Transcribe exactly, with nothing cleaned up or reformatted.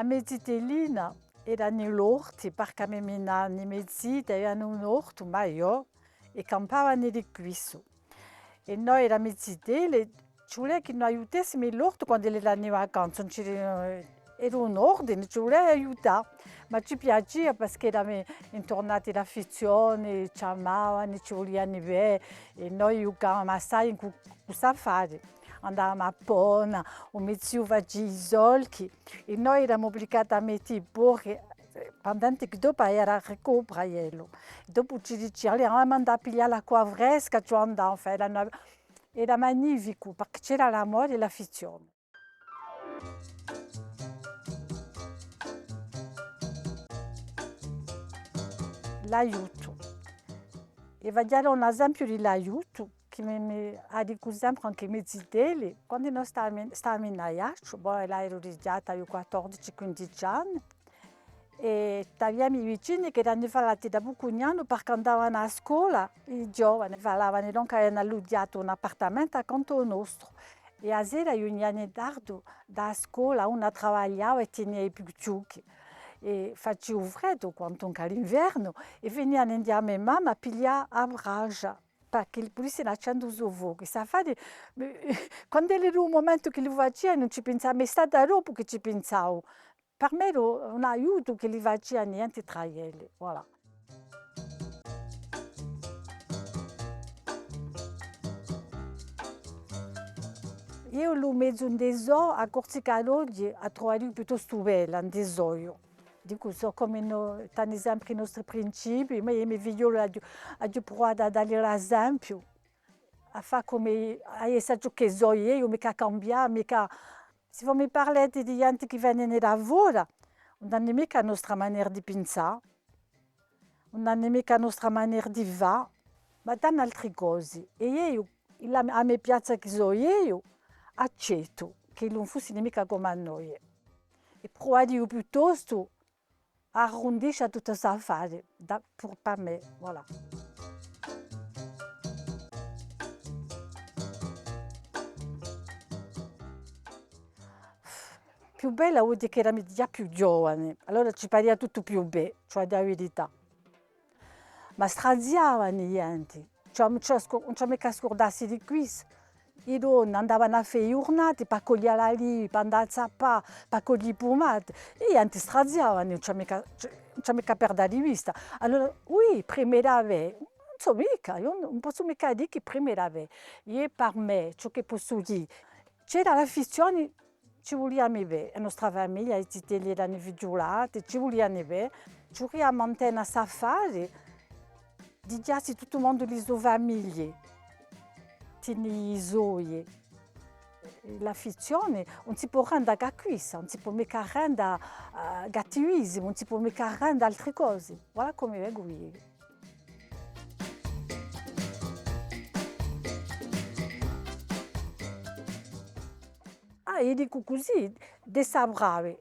A me zitellina era in l'orti, parchì a me, me nanni, me zii avianu un ortu maiò è campavanu di quissu. È noi erami zitelli, ci vulia chì no aiutessimi l'ortu quand'elli erani in vacanza, ùn ci, era un ordine, ci vulia aiutà, ma ci piacia parchì erami intornati d'affizzioni, ci amavani, ci vuliani bè, è noi ghjucavamu assai cù, cù st'affari. Andavamu à Pona, u me ziu facia i solchi, è noi erami ubligati à metti i porchi, eh, pendente chì dopu era à ricopra ellu. Dopu ci dicia, allez, andemu à andà à piglià l'acqua fresca, ci andavamu, enfin, era una, era magnificu, parchì c'era l'amore è l'affizzione. L'aiutu. È vogliu dà un esempiu di l'aiutu, chì mi, mi, a dicu sempre ancu à i me zitelli, quandu no stavami, stavami in Aiacciu, bò, l'era righjata à i quattordici, quindici anni, è t'aviami i vicini chì erani falati da Bucugnanu parchì andavani à a scola, i giovani, falavani, dunque aviani allughjatu un appartamentu accantu à u nostru. È a sera ghjunghjiani tardu da a scola, una travagliava è tenia i più chjuchi. È facia u freddu, quantunque à l'invernu, è viniani ind'è a me mamma à piglià a bracia, parchì pudissini accendu u so focu. St'affari, quand'ellu era u mumentu ch'elli u faciani, ùn ci pinsavu, ma hè stata dopu chì ci pinsavu. Per mè era un aiutu ch'elli faciani nienti trà elli, voilà. Eiu lu mezu ind'è sò, a Corsica d'oghji a truvariu piuttostu bella, ind'è sò eiu. Dicu, sò cum'è no, t'ani sempre i nostri principii, ma eiu mi figlioli aghju, aghju pruvatu à dalli l'esempiu. À fà cum'è, à essa ciò chì sò eiu, micca à cambià, micca. Sì vo mi parlati di ghjenti chì venini da fora, ùn ani micca a nostra manera di pinsà, ùn ani micca a nostra manera di fà, ma t'ani altri cosi. È eiu, a me piazza chì sò eiu, accettu ch'elli ùn fussini micca cum'è noi. È pruvariu piuttostu arrundisce à tuttu st'affari, da, per, per mè, voilà. Più bella, vole dì chì erami digià più giovani, allora ci paria tuttu più bè, ci hè da dì a verità. Ma straziavani i ghjenti. Cioè, ùn ci hè, ùn ci hè micca à scurdassi di quissu. I donni andavani à fà i ghjurnati pà coglia l'alivi, pà andà à zappà, pà coglia i pumati. I ghjenti straziavani, ùn ci hè micca, ùn ci hè micca à perda di vista. Allora, oui, prima era bè, ùn sò micca, eiu ùn possu micca dì chì prima era bè. Eiu per mè, ciò chì possu dì, c'era l'affizzioni. Ci vuliami bè, a nostra famiglia, i zitelli erani fighjulati, ci vuliani bè, ci vulia mantena st'affari, digià sì tuttu u mondu di i so famigli, teni i soi, l'affizzioni, ùn si pò renda cà quissa, ùn si pò micca renda, eh, cattivisimu, ùn si pò micca renda altri cosi. Voilà cum'è vecu eiu. Ah, eiu dicu cusì, d'essa bravi,